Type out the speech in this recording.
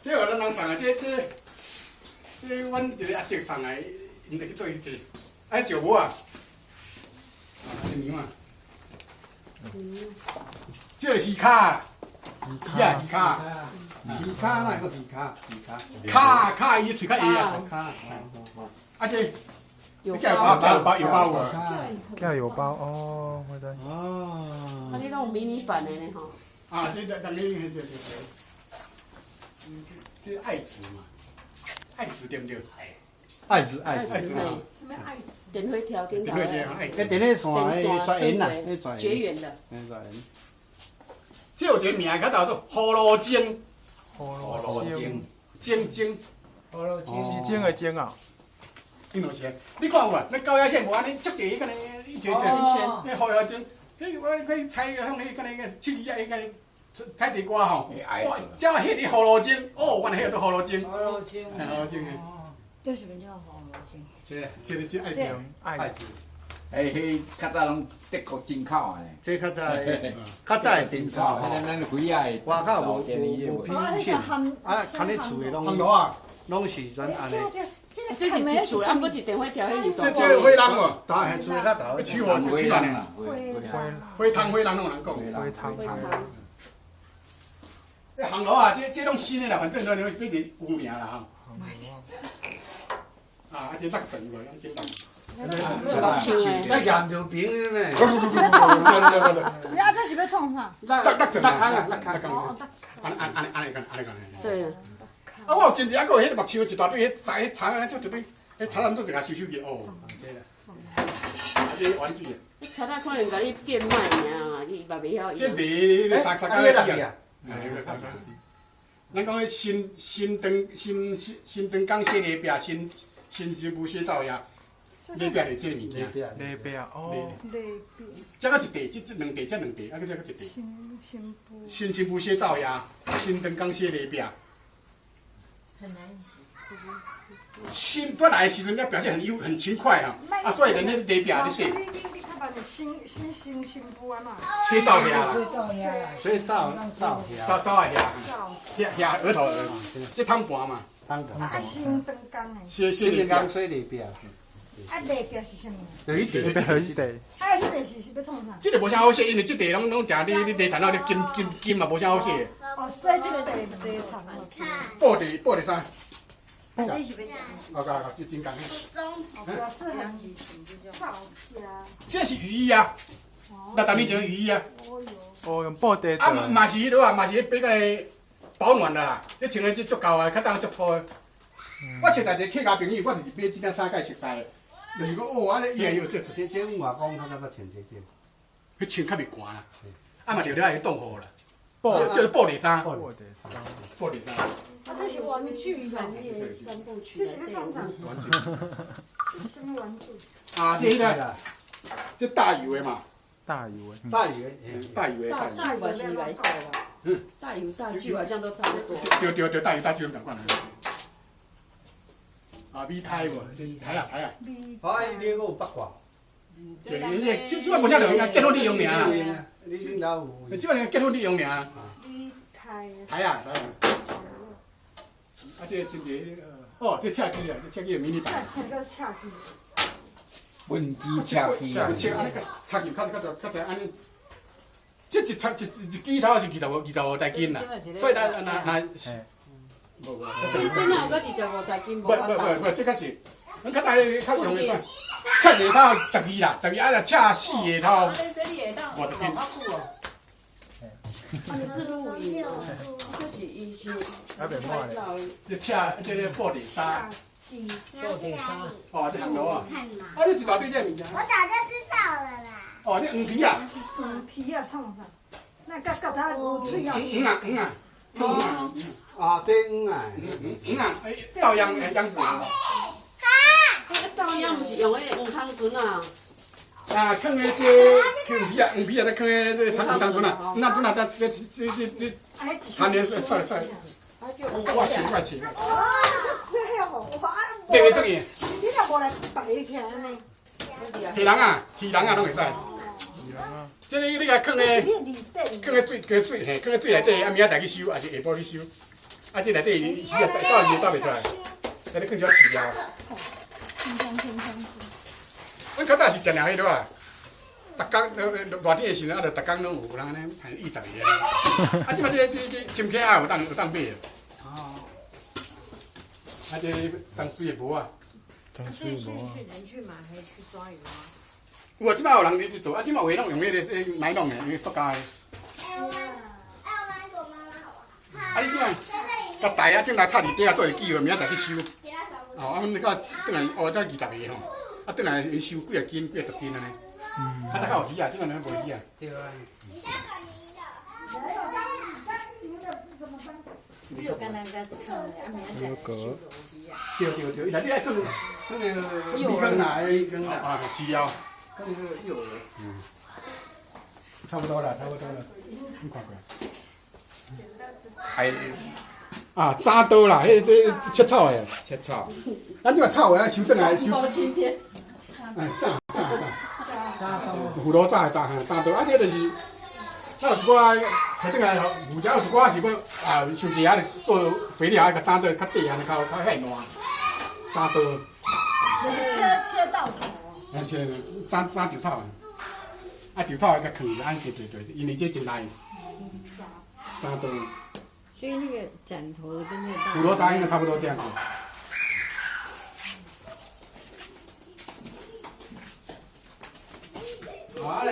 這予咱人送的，這阮一个阿叔送來，𪜶就去做一個，愛石帽啊，啊，這娘啊，這個魚跤，魚啊魚跤，魚跤哪會閣魚跤？魚跤。跤跤伊喙較下啊，跤。啊這，有這包包包有包無？叫油包哦，我知。哦。啊，你攏迷你版的呢吼？啊，這這人你這這這，這愛子嘛，愛子對毋對？愛子愛子。愛子嘛。什麼愛子？電火條頂電火條愛子。這電火線，絕緣啦，絕緣的。絕緣。這有一個名，較叫做葫蘆精。葫蘆精。精精。葫蘆精。時精的精啊。應該是，你看有無？咱高壓線無按呢，足濟彼個一圈圈，那葫蘆精，彼我去採向彼個個七葉彼個採地瓜吼，哇，這彼个葫蘆精，哦，原來彼個做葫蘆精。葫蘆精。葫蘆精的。這是咩叫葫蘆精？這愛子，愛子。哎，彼較早攏德國進口的。這較早較早的電線吼，咱幾仔外口無無無皮線，啊，牽咧厝的攏攏是咱按呢。這是一厝，啊，毋過一電火條，彼是這這火人無？大係厝較大。取火就取暖的。火燙火人攏有人講。火燙。這烘爐啊，這這攏新的啦，反正都變一個有名啦吼。啊，這落床無，這落。那鹽就平的咩？你啊，這是欲創啥？落落床落空啊，落空。按按按按呢講，按呢講。對。啊，我有真濟啊，閣有彼個木樹一大堆，彼柴彼柴啊，做一堆，彼柴仔做一下收收去哦。這啦，啊，這玩具。彼柴仔可能共你變賣爾，伊嘛袂曉。這賣三三工去啊。咱講彼新新長新新新長江洗禮壁，新新新婦洗灶也，禮壁就這個物件。禮壁哦。禮壁。這閣一塊，這這兩塊，這兩塊，啊，閣這閣一塊。新新婦。新新婦洗灶也，新長江洗禮壁。很難洗。新本來的時陣，了表現很優很勤快啊，啊，所以連那禮壁咧洗。你較捌新新新新婦啊嘛？洗灶遐啦。洗灶灶灶灶仔遐，遐遐額頭，這湯盤嘛。湯盤。啊，新長江的。洗洗禮壁，洗禮壁。啊，禮壁是啥物？就彼塊，就彼塊。啊，彼塊是欲創啥？這個無啥好洗，因為這塊攏攏定你你泥炭啊，你金金金嘛無啥好洗。哦，洗這塊泥炭。布地布地衫。這是欲哦，哦，這真工。表示很灶這是雨衣啊，六十年前雨衣啊。哦，用布袋。啊，嘛是彼落啊，嘛是比較保暖啦。你穿的這足厚啊，較當足粗的。我實在一個客家朋友，我就是買這件衫，佮伊熟似的。就是講哦，按呢伊會有這這這阮外公較早捌穿這件，彼穿較袂寒啦。啊嘛著了會凍雨啦。這是布袋衫。布袋衫。布袋衫。啊，這是玩具行業三部曲。這是欲創啥？玩具。這是啥物玩具？啊，這個，這大油的嘛。大油的。大油的，大油的。大酒嘛是來說啦。嗯。大油大酒好像都差不多。對對對，大油大酒攏仝款。啊，米胎無？胎啊胎啊。哦，伊你閣有八卦。這這這這無啥用，結婚你用爾。你恁老有。這擺結婚你用爾。米胎。胎啊胎啊。啊，這真濟，哦，這車機啊，這車機迷你版。車個車機。文機車機啊。車按呢插入較較較較按呢。這一插一一支頭是25台斤啦，所以咱若若。這這哪有到25台斤？不不不不，這較是，咱較早較用的算，車一個頭12啦，12啊，若車四個頭，50斤。啊，是錄影哦，這是醫生，這是拍照的。這車這個布袋衫，布袋衫，哦，這烘爐啊，啊，你一大堆這物件。我早就知道了啦。哦，這黃皮啊。黃皮啊，創啥？那佮佮他有喙啊。黃啊黃啊。哦。啊，對黃啊，黃啊，稻秧的秧子。哈。稻秧毋是用彼個黃湯樽啊？啊，囥的這黃皮啊，黃皮啊，在囥的這個黃湯樽啊，黃湯樽啊，在這這這這，三年算了算了。我穿我穿。哦，這這吼，哇！對袂出去。你若無來擺起來按呢？魚人啊，魚人啊，攏會使。這個你共囥咧，囥咧水，加水，嘿，囥咧水內底，暗暝仔帶去收，抑是下晡去收。啊，這內底魚啊，走魚走袂出來，那你放咗飼料。阮較早是定定彼落啊，逐工熱天的時陣啊，就逐工攏有人按呢趁20個。啊，這擺這深坑也有當買的。哦。啊，這當水的無啊。當這是水無啊。去人去買還是去抓魚嗎？有啊，這擺有人佇咧做，啊，這擺有的攏用彼個奶籠的，用塑膠的。啊，你這擺共台啊，轉來插佇底下做會機會，明仔載去收。哦，啊，阮較轉來哦，才20個吼，啊，轉來𪜶收幾若斤，幾若十斤按呢。啊，較有魚啊，這擺攏無魚啊。對啊。你有跟人家看的，啊，明仔載來收魚啊。對對對，伊內底愛放那個米羹啊，彼啊，飼料。放那個誘餌。嗯。差不多了，差不多了，你看過。哎。啊，鮓刀啦，彼這切草的。切草。咱這擺草的，收轉來收。包青天。哎，鮓鮓鮓。鮓刀。葫蘆鮓的鮓，嘿，鮓刀啊，這就是，咱有一寡提轉來吼，有遮有一寡是欲啊，傷濟啊，做肥料啊，共鮓刀較短，按呢較較遐爛。鮓刀。就是切稻草哦。啊，切鮓鮓稻草的，啊，稻草共囥按呢對對，因為這真來。鮓刀。所以那個斬頭的跟那個大。葫蘆鮓應該差不多這樣子。好啊，